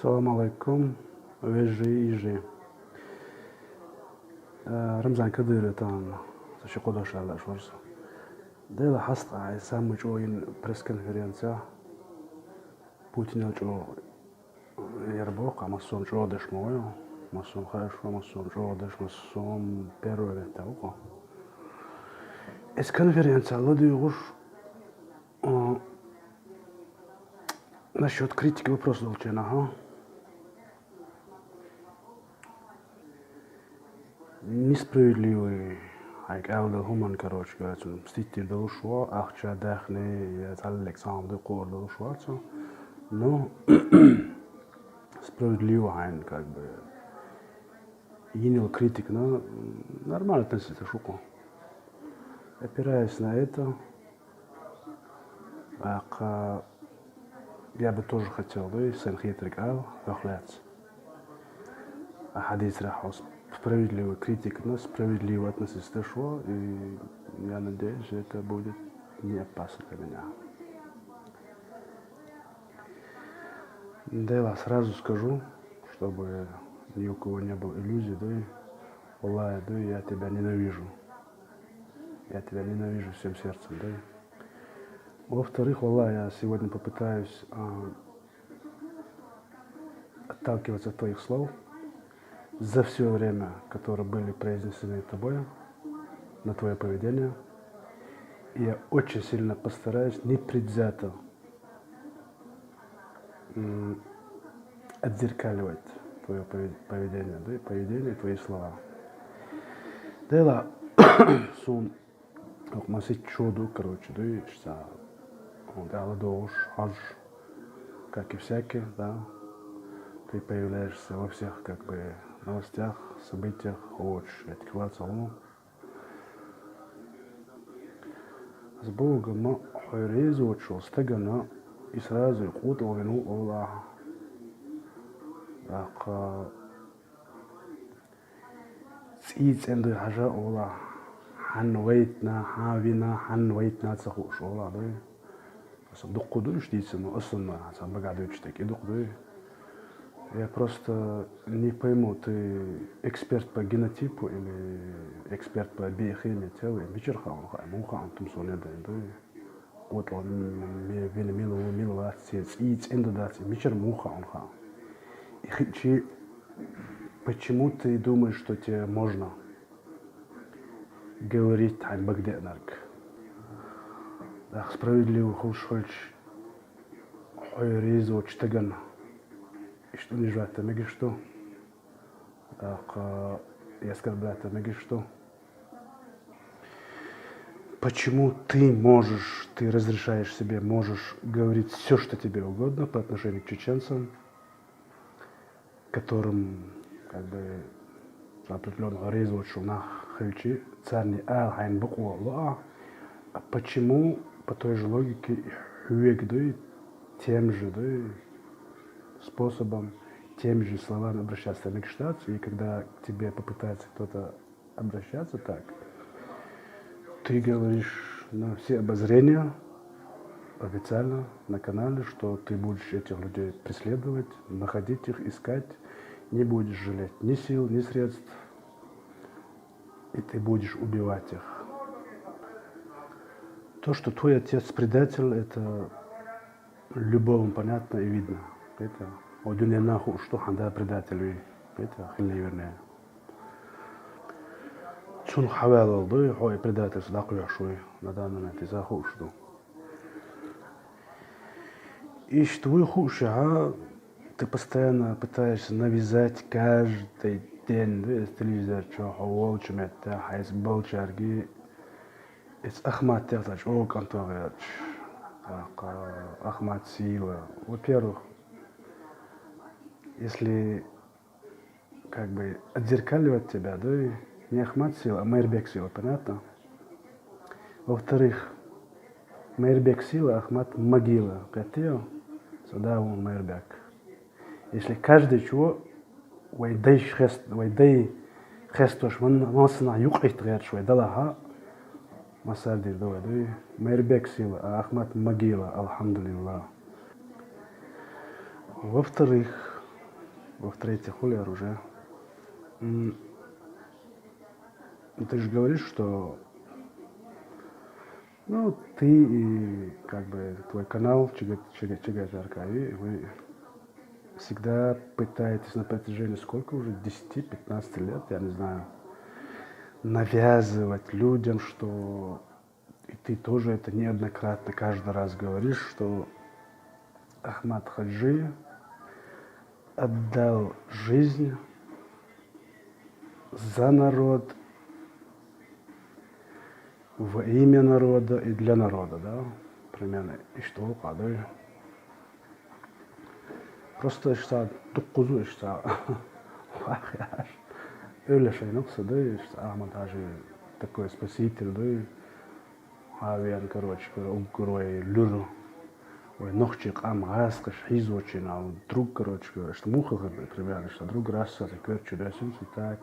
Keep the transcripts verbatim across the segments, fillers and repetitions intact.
Салам алейкум, вежарий, йижарий. Э, Рамзан Кадыров тахана, со ши кхо дош аьлла аша варса. Дела хьаста ай самый чӀогӀа йина пресс-конференция. Путинел чӀогӀа яр боху, массо а чӀогӀа деш ма вай. Массо а хаьаш вай, массо а чӀогӀа деш, массо а первый метта ву-кх. Эс конференция ладугӀуш, а, насчёт критики вопрос долчу хенахь. Несправедливый, хьайга аьлла хӀуманна, короче говоря, цунна мстить дийр долуш ву, ахча, даьхни, я цхьаллиг цхьа хӀума ду кхоор долуш вац цо. Но справедливо хьайна, как бы, йина йолу критикана нормально относиться шу-кх. Опираясь на это, тӀаккха я бы тоже хотел, да, и сайн хетарг ала, хьох лаьцна. А хьан дийцарехь хьо справедливый критикана справедливо относиться деш ву, и я надеюсь, это будет не опасно для меня. Да, я сразу скажу, чтобы ни у кого не было иллюзий, да, и, валлахи, да, я тебя ненавижу. Я тебя ненавижу всем сердцем, да. Во-вторых, валлахи, я сегодня попытаюсь, а, отталкиваться от твоих слов за все время, которые были произнесены тобой, на твое поведение. И я очень сильно постараюсь непредвзято, м, отзеркаливать твое пове-, поведение, да, и поведение, и твои слова. Дела, суна хӀокху масийтта шо ду, короче, дуй, иштта, хӀунда аьлла догӀуш, хьожуш, как и всякие, да, ты появляешься во всех, как бы, новостях, событиях, хьо воцуш, это хӀоьттина вац хьуна. Ас боху, ма хьо реза воцучу стагана и сразу и къотӀалла вина ву олу ахьа. ТӀаккха цӀий цӀена дуй хьажа олу ахьа, хьанна вайтина, хьан вина, хьанна вайтина ца хууш олу ахьа дуй. Аса дуккха дуй уьш дийцина, аса ма цхьа багахь дуьйцуш дерг и дукха дуй. Я просто не пойму, ты эксперт по генотипу или эксперт по биохимии тела, и мичара хаьа хьуна, хаьа, муха хаьа хьуна тумсо недайн дуй? КъотӀалла м-, м-, вина мила ву, мила вац, церан цӀий цӀена ду дац, и мичара муха хаьа хьуна хаьа? И хиъча, почему ты думаешь, что тебе можно говорить хьайн бага деанарг? ТӀаккха справедливо хуьлуш хилча, хьо реза воцучу стагана иштта унижать дан мегаш ду? ТӀаккха и оскорблять дан мегаш ду? Почему ты можешь, ты разрешаешь себе, можешь говорить всё, что тебе угодно по отношению к чеченцам, которым, как бы, определённо реза воцуш нах хилча, царна ала хьайна бакъо ло а? А почему по той же логике и хьоьга дуй тем же, дуй, способом, теми же словами обращаться дан мегаш дац, и когда к тебе попытается кто-то обращаться так, ты говоришь на все обозрения официально на канале, что ты будешь этих людей преследовать, находить их, искать, не будешь жалеть ни сил, ни средств, и ты будешь убивать их. То, что твой отец предатель, это любому понятно и видно. Это о дуьненна хууш ду, хьан да предатель вий. Это хилла вернее. Цунах хьаваьлла дуй, хьо и предательство дӀакхоьхьуш вуй, на данный момент иза хууш ду. Иштта вуй хуушехь, ты постоянно пытаешься навязать каждый день, да, из телевизора чу хьо волчу метта, хьайца болчаьрга, иза Ахмат тӀехь цхьа чӀогӀа кӀант ван гӀерташ. ТӀаккха Ахмат сила. Во-первых, если как бы отзеркаливать тебя, да, и не Ахмат сила, а Майрбек сила, понятно? Во-вторых, Майрбек сила, Ахмат могила. Кхетий хьо? Со да ву Майрбек. Если каждый чу вай дайш хест-, вай дай хестош ман-, массанхьа юкъахӀитта гӀерташ вай далахьа, массара дийр ду вай, дуй? Майрбек сила, а Ахмат могила, алхьамдулиллах. Во-вторых, Во-вторых, хулер уже. М, ну, ты же говоришь, что, ну, ты и как бы твой канал Чига-, Чига-, Чигай Таркави, вы всегда пытаетесь на протяжении сколько уже, десяти-пятнадцати лет, я не знаю, навязывать людям, что, и ты тоже это неоднократно каждый раз говоришь, что Ахмат Хаджи отдал жизнь за народ, во имя народа и для народа, да? Примерно. И что, кадой? Просто ишта, туккузу ишта. Вах, яш. Öyle şey yoksa da ишта, Ахмат Хаджи такой спаситель, да? Хавиан, короче, угрой, люр. Ой, нохчи къам гъаскъыш, хизочи, на, друг, короче, говоря, что муха, примерно, что друг раз, это, короче, ресурс, и так.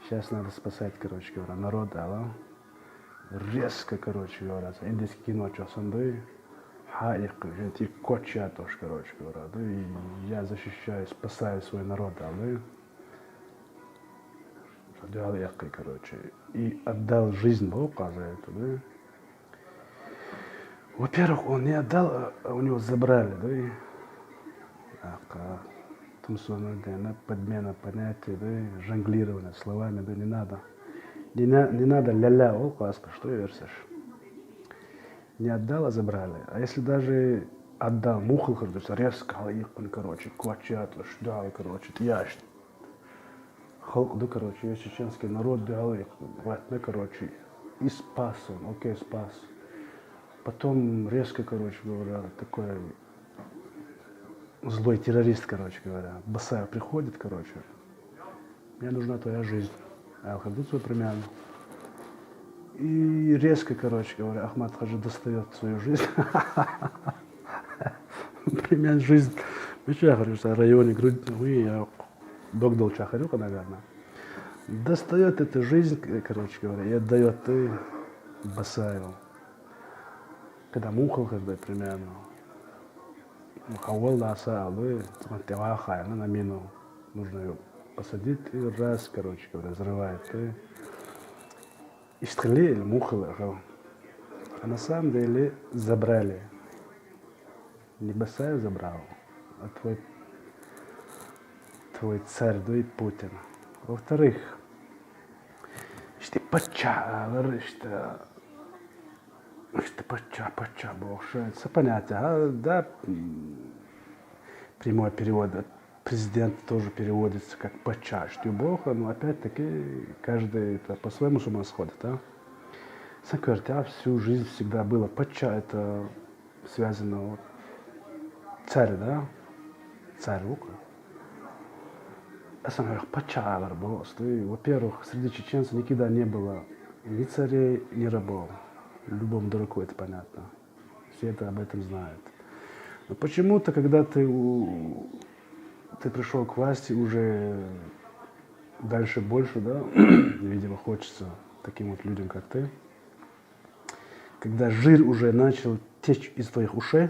Сейчас надо спасать, короче говоря, народ, ала. Резко, короче говоря, индийский кино, что сандой. Ха, их, и коча тоже, короче говоря, да, и я защищаю, спасаю свой народ, ала. Что делал я, короче, и отдал жизнь Богу за это, да. Во-первых, он не отдал, а у него забрали, да, и, а, ка-, там всё, ну, да, на подмена понятий, да, и жонглирование словами, да, не надо. Не, на- не надо ля-ля, о, классно, что версишь? Не отдал, а забрали. А если даже отдал, мухал, короче, резко, короче, квачат, да, короче, тъяш. Халкъ, да, короче, весь чеченский народ, да, короче, и спас он, окей, спас. Потом резко, короче говоря, такой злой террорист, короче говоря, Басаев приходит, короче, мне нужна твоя жизнь. А я кладу свою племянницу. И резко, короче говоря, Ахмат Хаджи достает свою жизнь. Примерно жизнь. Ну что я говорю, что районе грудь, ну, и я догдал чахарюка, наверное. Достает эту жизнь, к- короче говоря, и отдает ты Басаеву. Когда мухал, когда примерно. Ну, хавал да са алды, тела хайна на мину. Нужно ее посадить и раз, короче говоря, взрывает. И Ишта хили или муха хили. А на самом деле забрали. Не Басаев забрал, а твой, твой царь, да и Путин. Во-вторых, ишта пача, алар ишта, ишта пача, пача бохши. Всё понятно, а, да, м, прямой перевод от президент тоже переводится как пача, что бог, но опять-таки каждый это по-своему с ума сходит, а? Саквертя всю жизнь всегда было пача, это связано вот царь, да? Царь лука. А сам говорю, пача, алар было, что, и, во-первых, среди чеченцев никогда не было ни царей, ни рабов. Любому дураку это понятно. Все это об этом знают. Но почему-то, когда ты, у- ты пришел к власти, уже дальше больше, да, видимо, хочется таким вот людям, как ты. Когда жир уже начал течь из твоих ушей,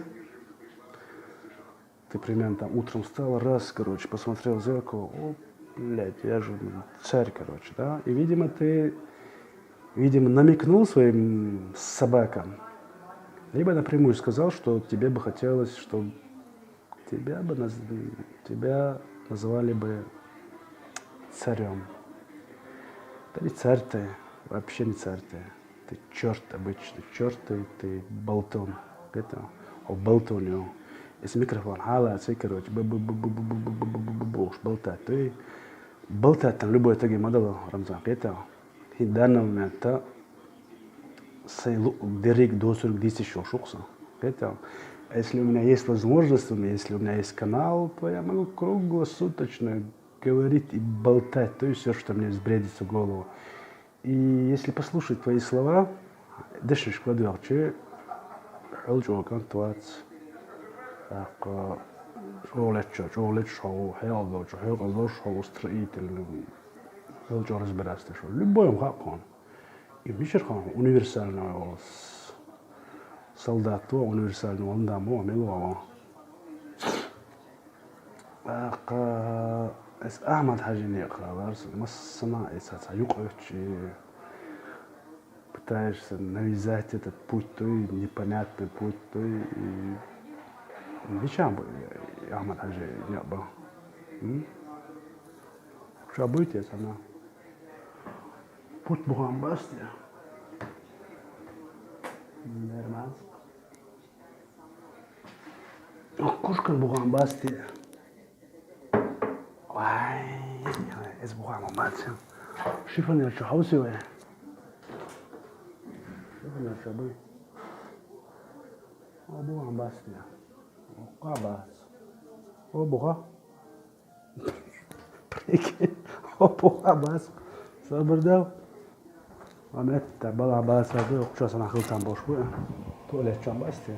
ты примерно там утром встал, раз, короче, посмотрел в зеркало, о, блядь, я же, блин, царь, короче, да? И, видимо, ты, видимо, намекнул своим собакам, либо напрямую сказал, что тебе бы хотелось, чтобы тебя бы наз- тебя назвали бы царем. Да не царь ты, вообще не царь ты. Ты черт обычный, черт ты, ты болтун. Это, о, болтун, ё. Если микрофон, хала, цей, короче, бу-бу-бу-бу-бу-бу-бу-бу-бу-бу-бу-бу, уж болтать, ты болтать там любой итоге модало, Рамзан, это. И в данный момент, а, сей лу- дерек до сорок десять ещё шукса. Это. А если у меня есть возможность, у меня- если у меня есть канал, то я могу круглосуточно говорить и болтать, то есть все, что мне взбредится в голову. И если послушать твои слова, дышишь кладёрчи, хьулчу контуац, так, оглечо, оглечо, хьялдочо, хьялдочо, строительный, хьулчу разбираться, что любой хакон. И мишер хан универсального голос. Солдат то универсального, он дамо, милого. Аха, эс Ахмад-Хьажи некъ хилар, массанахьа эцац, юкъе пытаешься навязать этот путь, то и непонятный путь, то и, и ничего бы, Ахмад-Хьажи некъ ба. М? Что будете, она? Путь буган басте. Нормально. Кушкан буган басте. Вай, эс буган басте. Шифонер чё, хауси вай? Шифонер чё, бай? О, буган басте. О, кабас. О, буга. Прикинь, о, буга бас. Сабырдал. Амет, та бала бас, ады, окча сана хылтан бош бу. Туалет чам басте.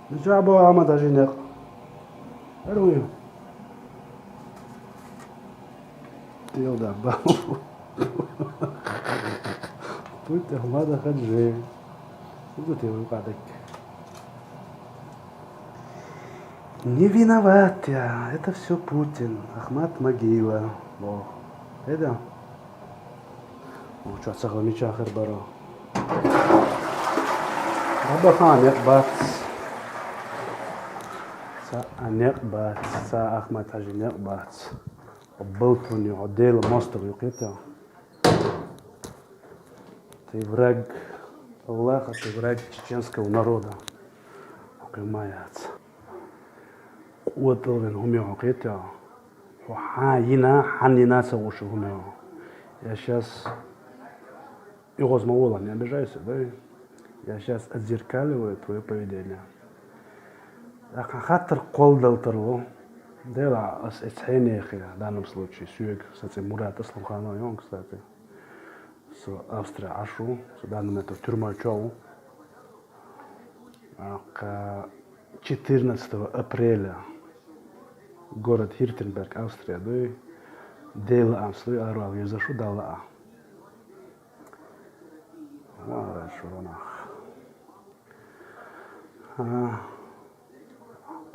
Ничего, бу Ахмад-Хьажи некъ. Аргуем. Тел да, ба. Путь Ахмада-Хаджи. Буду тебе выпадать. Не виноват я, это все Путин. Ахмат могила. Бо. Это? О, чё, цагла мича хер баро. Баба ха, некъ бац. Са, а, некъ бац. Са Ахмад-Хьажи некъ бац. Обалтуни, отдел мостов юкъета. Ты враг Аллаха, ты враг чеченского народа. Окей, маяц. Къуватал вен хумио кете. Ху ха йина, хан йина са уши хумио. Я сейчас, и возможно, не обижайся, да? Я сейчас отзеркаливаю твое поведение. Аха хатар къолдалтарлу. Дела ас эцхенехи, в данном случае, сюег, кстати, Мурат Асланханов, он, кстати, со Австрия ашу, со данный момент в тюрьма чоу. Аха четырнадцатого апреля город Хиртенберг, Австрия, да, дела ам слы арвал визашу дала а. Ва шуронах. А,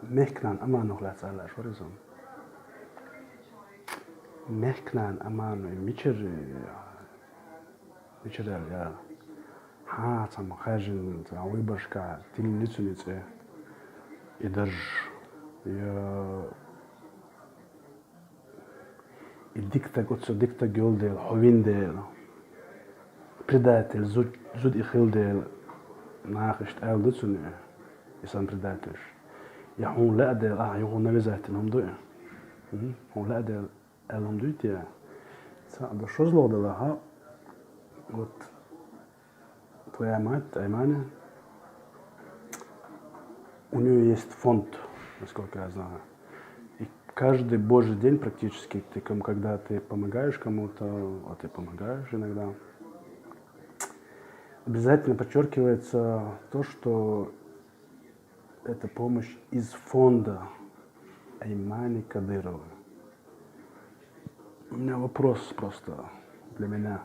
мехкнан аманух лац ала шуризон. Мехкнан аману мичер, мичер я. Ха, цам хажин, цам выборшка, тим ницу нице. И даже, я, и диктаг, отсо диктаг ёл дел, ховин дел. Предатель, зуд, зуд и хил дел. Нахишт эл дуцуни, и сам предатель. Я хун ле дел, а, я хун навязать нам дуэ. Хун ле дел, эл нам дуэ те. Са, да шо зло дала, ха? Вот. Твоя мать, Аймани, у нее есть фонд, насколько я знаю. И каждый божий день практически, ты, ком- когда ты помогаешь кому-то, а ты помогаешь иногда, обязательно подчеркивается то, что это помощь из фонда Аймани Кадырова. У меня вопрос просто для меня.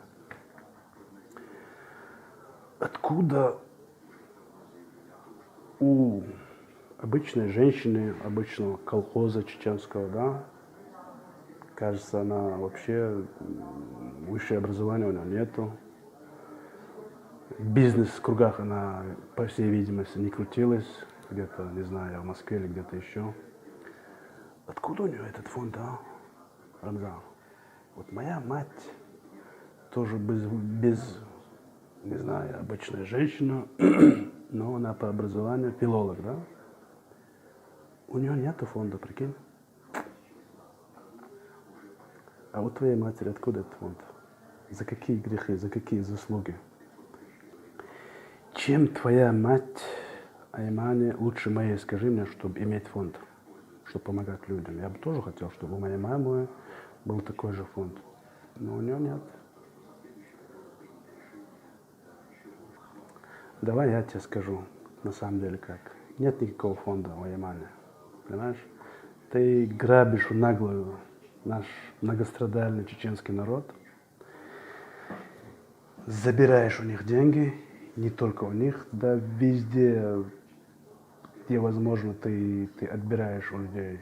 Откуда у обычной женщины, обычного колхоза чеченского, да, кажется, она вообще, м, высшее образование у нее нету. В бизнес-кругах она, по всей видимости, не крутилась. Где-то, не знаю, в Москве или где-то еще. Откуда у нее этот фонд, а, Рамзан? Вот моя мать тоже без, без, не знаю, обычная женщина, но она по образованию филолог, да? У нее нету фонда, прикинь. А у твоей матери откуда этот фонд? За какие грехи, за какие заслуги? Чем твоя мать, Аймани, лучше моей, скажи мне, чтобы иметь фонд, чтобы помогать людям? Я бы тоже хотел, чтобы у моей мамы был такой же фонд. Но у нее нет. Давай я тебе скажу, на самом деле как. Нет никакого фонда у Аймани. Понимаешь? Ты грабишь в наглую наш многострадальный чеченский народ, забираешь у них деньги, не только у них, да везде, где возможно, ты, ты отбираешь у людей.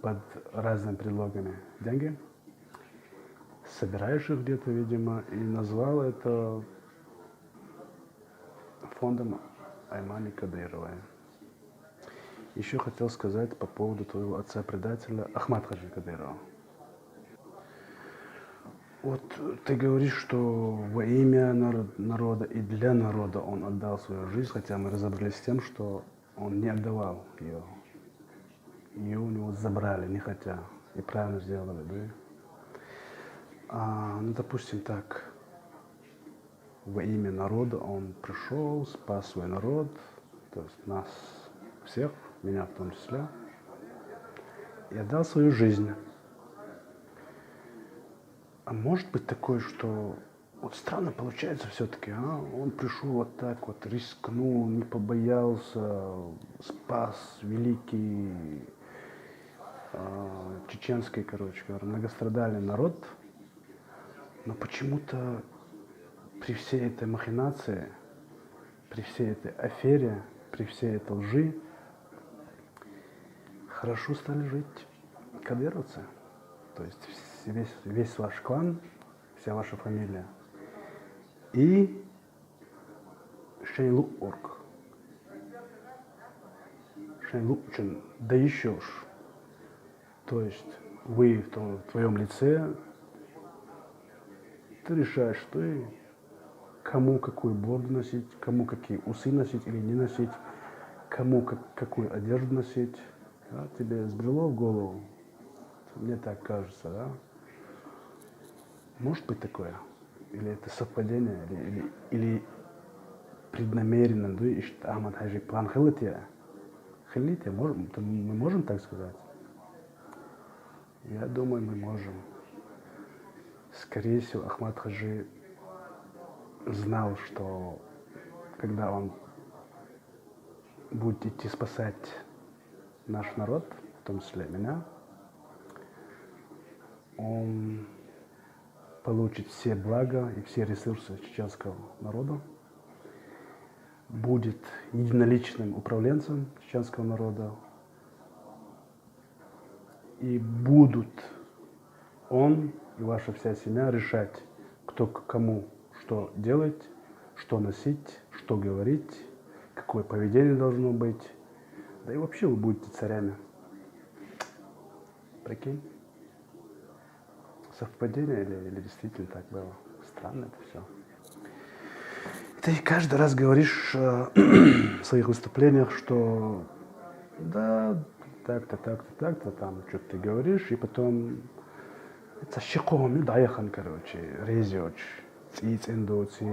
под разными предлогами деньги, собираешь их где-то, видимо, и назвал это фондом Аймани Кадыровой. Еще хотел сказать по поводу твоего отца-предателя Ахмад Хаджи Кадырова. Вот ты говоришь, что во имя народ- народа и для народа он отдал свою жизнь, хотя мы разобрались с тем, что он не отдавал ее. Ее у него забрали, не хотя. И правильно сделали, да? А, ну, допустим, так. Во имя народа он пришел, спас свой народ, то есть нас всех, меня в том числе, и отдал свою жизнь. А может быть такое, что вот странно получается все-таки, а? Он пришел вот так вот, рискнул, не побоялся, спас великий а, чеченский, короче говоря, многострадальный народ. Но почему-то при всей этой махинации, при всей этой афере, при всей этой лжи хорошо стали жить кадыровцы. То есть вс- весь, весь ваш клан, вся ваша фамилия. И шейнлук орг. Шейнлук чин, да еще ж. То есть вы в, том- в твоем лице, ты решаешь, что и кому какую бороду носить, кому какие усы носить или не носить, кому как- какую одежду носить. Да, тебе сбрело в голову? Мне так кажется, да? Может быть такое? Или это совпадение, или, или, или преднамеренно, да, и что Ахмад Хаджи план хилития? Хилития, можем, это мы можем так сказать? Я думаю, мы можем. Скорее всего, Ахмад Хаджи знал, что когда он будет идти спасать наш народ, в том числе меня, он получит все блага и все ресурсы чеченского народа, будет единоличным управленцем чеченского народа, и будут он и ваша вся семья решать, кто к кому что делать, что носить, что говорить, какое поведение должно быть. Да и вообще вы будете царями. Прикинь. Совпадение или, или действительно так было? Странно это все. Ты каждый раз говоришь э, в своих выступлениях, что да, так-то, так-то, так-то, там что-то ты говоришь, и потом это щеком и даехан, короче, резёч. Цицин доци,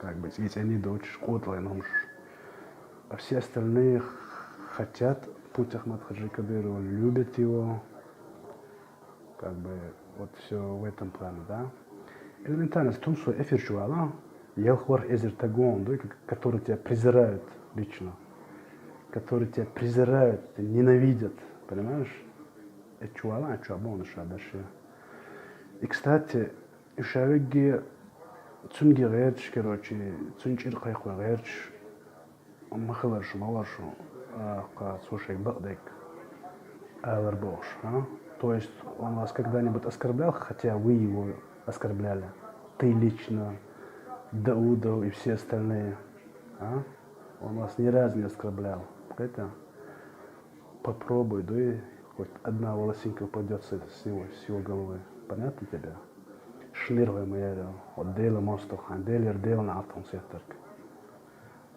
как бы цицин доч, котлен хомш. А все остальные хотят путь Ахмад Хаджи Кадырова, любят его. Как бы вот все в этом плане, да. Элементарно, с тем, что эфир чувала, елхвар эзер тагон, да, к- который тебя презирают лично, который тебя презирают, ненавидят, понимаешь? Это чувала, а чувабон, что дальше. И, кстати, ишавеги цунги герч, короче, цунчир кайхва герч, махалаш, малаш, а, ка, слушай, багдек, алар богш, а? То есть он вас когда-нибудь оскорблял, хотя вы его оскорбляли? Ты лично, Даудов и все остальные, а? Он вас ни разу не оскорблял. Это попробуй, да и хоть одна волосинка упадет с, с него, с его головы. Понятно тебе? Шнырвай моя, вот дела мостухан, делер дела на автом сеттерк.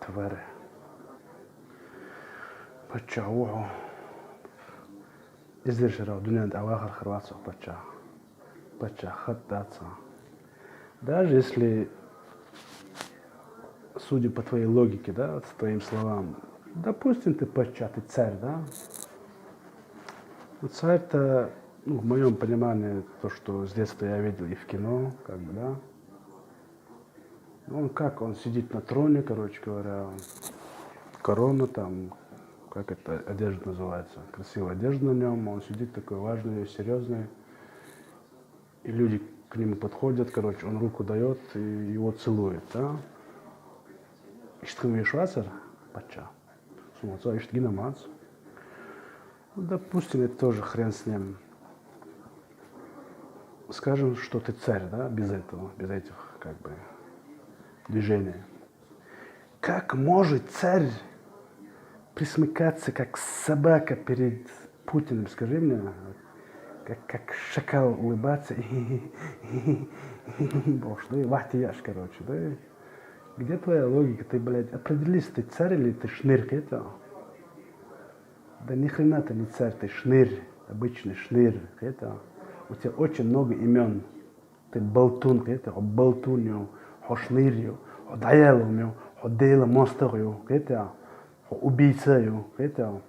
Твари. Пача уху. Излишера дунен авахар хрватсо пача. Пача хат даца. Даже если, судя по твоей логике, да, вот по твоим словам, допустим, ты пача, ты царь, да? Ну, царь-то, ну, в моем понимании, то, что с детства я видел и в кино, как бы, да, ну, он как, он сидит на троне, короче говоря, корона там, как это, одежда называется, красивая одежда на нем, он сидит такой важный, серьезный, и люди к нему подходят, короче, он руку дает и его целует, да? Иштхим вишвацер, пача. Сумаца ишт гина мац. Ну, допустим, это тоже хрен с ним. Скажем, что ты царь, да, без этого, без этих, как бы, движений. Как может царь присмыкаться, как собака перед Путиным, скажи мне, как, как шакал улыбаться? Боже, да, вахтияш, короче, да? Где твоя логика? Ты, блядь, определись, ты царь или ты шнырь, это? Да ни хрена ты не царь, ты шнырь, обычный шнырь, это? У тебя очень много имен. Ты болтун, это? Хьо болтун ю, хьо шнырь ю, хьо дӀаялум ю, хьо Дела мостагӀа ю, это? Хьо убийца ю, это?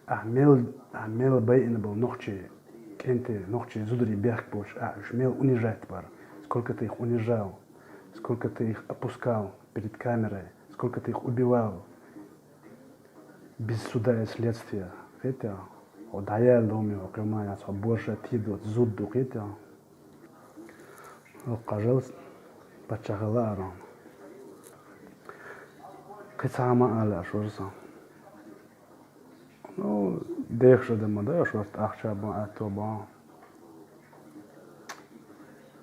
А мел, а мел байина бал нохчи, кӀенти нохчи зудари бехк боч, а уж мел унижать бар. Сколько ты их унижал, сколько ты их опускал перед камерой, сколько ты их убивал без суда и следствия. Это? Хьо дӀаялум ю, хьо кхима яц, хьо борша тидо, зуд ду, это? О, кажалс, паччахьала арон. Кхы цхьа хӀама ала аш варса. Ну, дехша да ма да аш варт ахча бан, атто бан.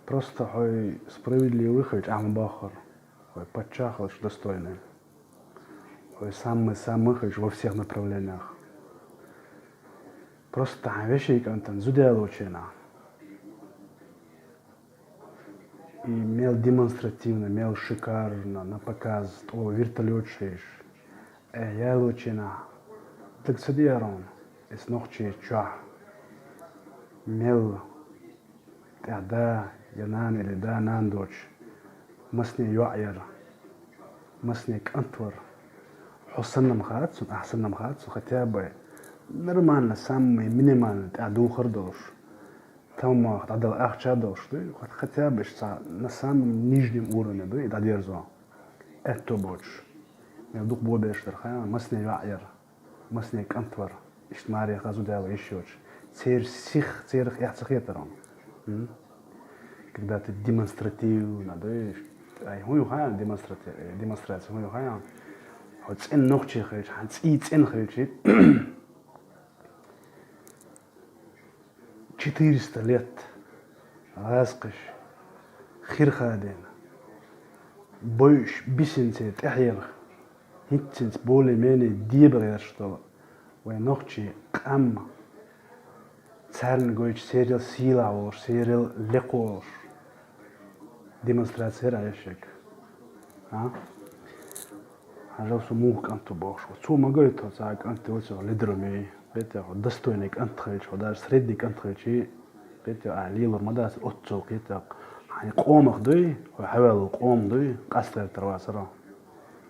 Просто хьой справедливый хилч, ама бахар. Хьой паччахьалч достойный. Хьой самый-самый хилч во всех направлениях. Просто хьан веший кӀантан зудялочена. И мел демонстративно, мел шикарно, на показ, тӀо вертолёт шеш. Э, ялочена, так ца диарон, эс нохчи ча. Мел тӀа да, я нан или да нан доч. Масне йоӀ яр. Масне кӀант вар. Хьо саннам хацун, ахь саннам хацун, хотя бы нормально, самый минимальный тӀа духар долуш. Таммах дӀадала ахча долуш дуй, хот-, хотя бы ца на самом нижнем уровне дуй, и дӀадерзо. Этто боч. Мел дукха бобеш дар хаян, масне йоӀ яр, масне кӀант вар, иштта маре хазу дала йиш йоч. Цер сих, церах эхь ца хетарон. М? Когда ты демонстративно, дуй, ай, хӀун ю хаян демонстрати-, демонстрация, хӀун ю хаян? Хьо цӀен нохчи хилчи, хьан цӀий цӀен хилчи, четыреста лет гӀазкхаш хир хадийна, бойуш бисинце тӀехьенах, хӀинццинца более-менее дебагӀерш долу вайн нохчий къам царна гойтуш серал сийлахь волуш, серал лекха волуш демонстрация яра Ӏешшег. А? Хьажал, со муха кӀант ву бохуш ву. Цо ма гойту, цхьа кӀант ву, цо лидером ю. Кхетий, хьо достойный кӀант хилча, хьо даже средний кӀант хилча, кхетий, а, лелор ма дац оццул, кхетий, хьайн къомах дуй, хьо хьаваьллал къом дуй, къастгӀертар вацара.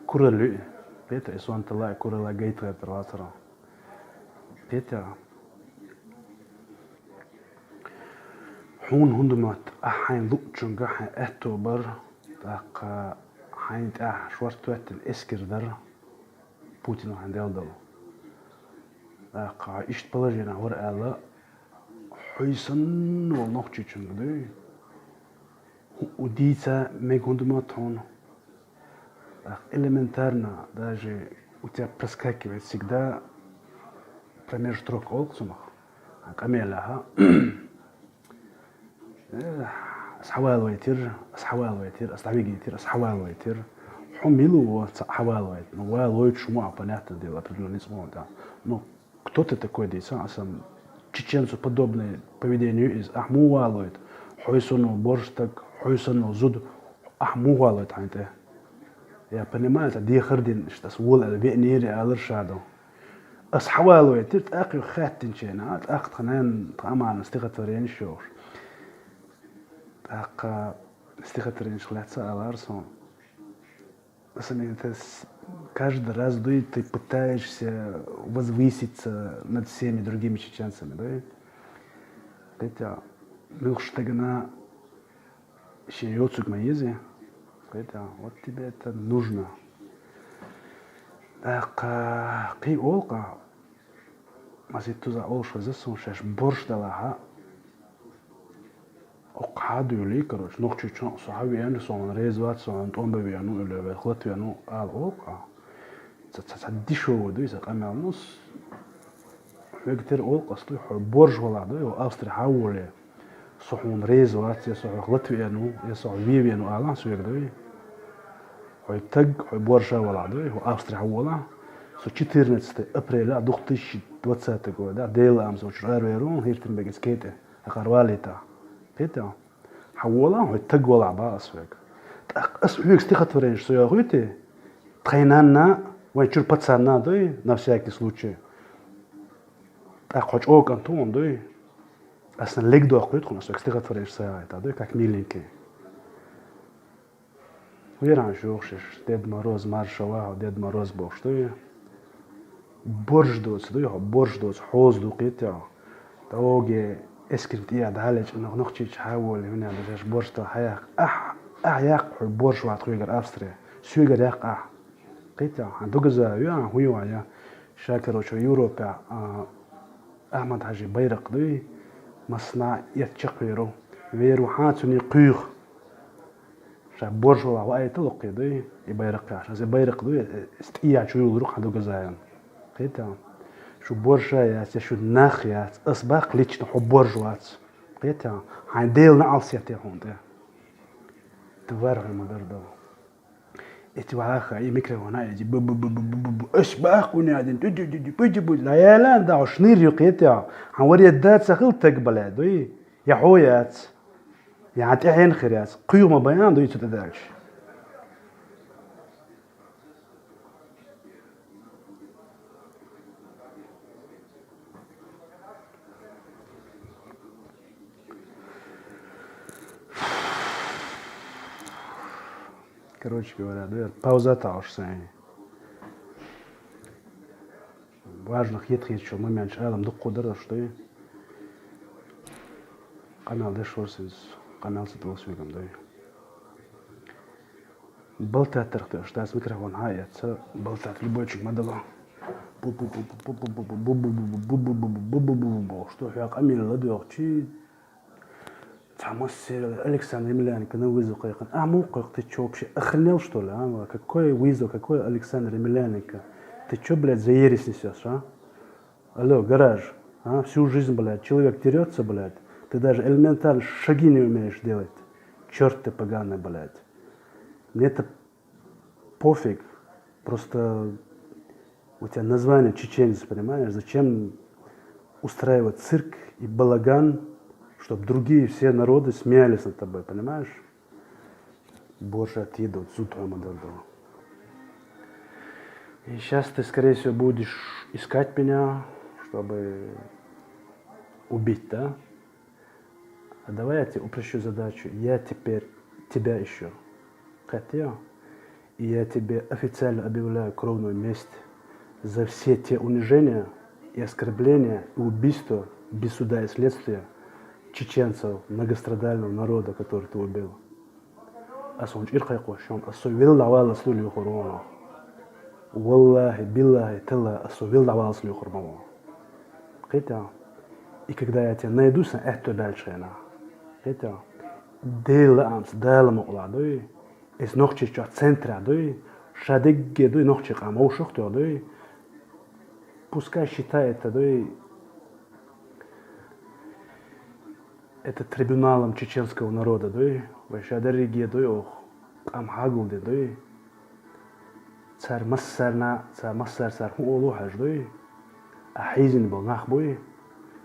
Куралла ю, кхетий, и сонталла а, куралла а гайтгӀертар вацара. Кхетий, хьуна хӀунда ма-, ахь хьайн луъучуьнга хьайн аьтто бар, тӀаккха хьайн тӀехь шорта хӀоьттина эскар дар, Путин хьайн делла долу. ТӀаккха хьо иштта положенехь вара аьлла, хьой санна волу нохчичуьнга дуй? ХӀу-, у дийца мега хӀунда ма-, тхьуна? ТӀаккха элементарно, даже у тебя проскакивает всегда промеж строк олу цунах, къамелехь. Э, ас хьавалавайтира, ас хьавалавайтира, ас дӀавигийтира, ас хьавалавайтира. Хьо мила ву ца хьавалавайта? Ну, валавайташ ма ву, понятное дело, определённый цӀа ма ву тӀаккха. Ну, кто ты такой, дийца, асан чеченцу подобное поведение ю иза. Ахь муха валавайта? Хьой санна борша стаг, хьой санна зуда, ахь муха валавайта хьайн тӀе? Я понимаю, ца дехар дина, иштта ас вола аьлла веанера алар ша ду. Ас хьавалавайтира, тӀаккха юха хаьттинчу хенахь, тӀаккха тхан нанна, тхан аманан стихотворенеш йохуш. ТӀаккха стихотворенеш лаьцна алара суна. Аса мета с-, каждый раз дуй, ты пытаешься возвыситься над всеми другими чеченцами, дуй? Хотя, муьлххачу стагана шен йоцург ма еза. Кхетий, вот тебе это нужно. ТӀаккха кхин олу-кх, масийтта туза олуш хеза суна, шаьш борш далахьа, оккха хьа а дуьйлий, короче, нохчичунна со хьа веана, со хьуна реза вац, со хьуна тӀом бан веана ву, или вай хӀаллак веана ву, ала олу-кх. Ца, ца, ца дешёвый дуй сан къамел, ну, с-, Хьоьга тера олу-кх ас, дуй, хьо боржа валахь, дуй, хьо Австри хьан а волий. Со хьуна реза вац, я со хьох лата веана ву, я со хьо вен веана ву алахь соьга, дуй. Хьо таг, хьо боржа валахь, дуй, хьо Австри хьан а волахь. Со четырнадцатое апреля две тысячи двадцатого года, Делан лаамца, со чуьра аравер ву, ХӀиртанбеган кхетӀе, хьакхара валийтахь. КхетӀе? Хьан а волахь, хьо таг валахь, бах ас хьоьга. ТӀаккха ас хьоьга стихотворенеш со йохуьйтий, тхайн нанна, вайн чуьра пацанна, дуй, на всякий случай. ТӀаккха хьо чӀогӀа кӀант ву хьуна, дуй. Ас сан лег дохкуьйту хьуна, ас хьоьга стихотворенеш ца яхийтахь, дуй, как миленький. ХӀун яра хьан шух шиш, Дед Мороз, марша вахьа, Дед Мороз бохуш, дуй? Боржа доцу, дуй, хьо боржа доцу, хьоза ду, кхетий хьо. ТӀогӀа эскарна тӀехьа дӀалечкъина нохчийчу хьан а волий, хӀун яра дажаш боржа тал хьан яккха? Ахь, ахь яккха хьо боржа вац хьоьгара Австри. Соьгара яккха ахь. Кхетий хьо, хьан догаза ю, хьан хӀун ю хьан я? Ша, короче, Европехь, а, Ахьмад-Хьаьжин байракх, дуй, массанхьа а эцна чекхвер ву. Вер ву хьан цуьнан кхуьйху. Ша боржа валахь ваийта локхий, дуй, и байракх яхьаш. Аса и байракх, дуй, аса тӀехьа чу юллур ву хьан догаза ян. Кхетий хьо? Шу боржа яц, я шу нах яц, ас бах лично, хьо боржа вац. Кхетий хьо? Хьайн Делан наӀалт сеттий хьуна тӀе. Тварь хьо ма-дарра ду. Эти ваха, и микрофон а эти, бу-бу-бу-бу-бу-бу-бу. Ас бах кхуьнан дин, ту-ту-ту-ту, пу-ту-пу, ла яла, да, хьо шнир ю, кхетий хьо. Хьан варе да ца хила таг, бале, дуй? Я хьо яц. Я хьан тӀаьхьенна хир яц. Кхуьйху ма бан, дуй, цу тӀе даьлча. Короче говоря, дуй, пауза тахьуш сайн. Важных, хетахетачу моменташ Ӏалам дуккха дара аша, дуй. Къамел деш вара синца, къамел ца дала соьгара, дуй. Балтаттарх тӀе аша дац микрофон хьан а эцна, балтатта любойчиг ма дало. Бу-бу-бу-бу-бу-бу-бу-бу-бу-бу-бу-бу-бу-бу-бу-бу-бу-бу-бу-бу, что хьоьга къамел ладоьгӀчи, цхьа массеран Александр Емельяненко на вызов кхайкхина. А, муха кхайкха, ты чё, вообще охренел, что ли, а? Какой вызов, какой Александр Емельяненко? Ты чё, блядь, за ересь несёшь, а? Алло, гараж, а? Всю жизнь, блядь, человек дерётся, блядь. Ты даже элементарно шаги не умеешь делать. Чёрт ты поганый, блядь. Мне это пофиг. Просто у тебя название чеченец, понимаешь? Зачем устраивать цирк и балаган, чтоб другие все народы смеялись над тобой, понимаешь? Боржа тӀе ду, зуда хьо ма-дарра ду. И щас ты, скорее всего, будешь искать меня, чтобы убить, да? А давай я тебе упрощу задачу. Я теперь тебя ищу. Хотел? И я тебе официально объявляю кровную месть за все те унижения и оскорбления и убийства без суда и следствия чеченцев, многострадального народа, который ты убил. Ас хьуна чӀир кхайкхош ю хьуна, ас со велла дӀаваллалц луьйхур ву хьуна. Валлахи, биллахи, таллахи, ас со велла дӀаваллалц луьйхур ма ву. Кхетий хьо? И когда я тебя найду, сан аьтто баьллачу хенахь. Кхетий хьо? Делан лаамца, Дала мукъалахь, дуй. Иза Нохчийчохь центрехь дуй. Ша дегге дуй, нохчийн къам вовшах а тоьхна дуй. Пускай считает это, дуй, это трибуналом чеченского народа, дуй, вай ша дерриге, дуй, оха къам хьагулдина, дуй. Цара массарна, цара массара цара хӀун олу хьажа, дуй? Ахь хьийзина болу нах буй?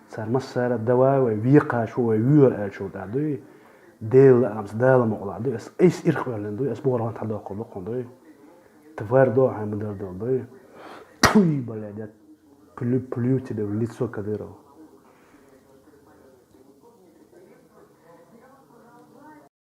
Цара массара: «Давай, вай векхачо, вай вуьйр», аьллачул тӀаьхьа, дуй? Делан лаамца, Дала мукъалахь, дуй, ас айса ирх къоьллина, дуй, ас бохург хьан дӀадоккхур ду хьуна, дуй? Тварь до хьайн ма-дарра долу, дуй? Пуй, блядь, я плю, плюю тебе в лицо, Кадыров.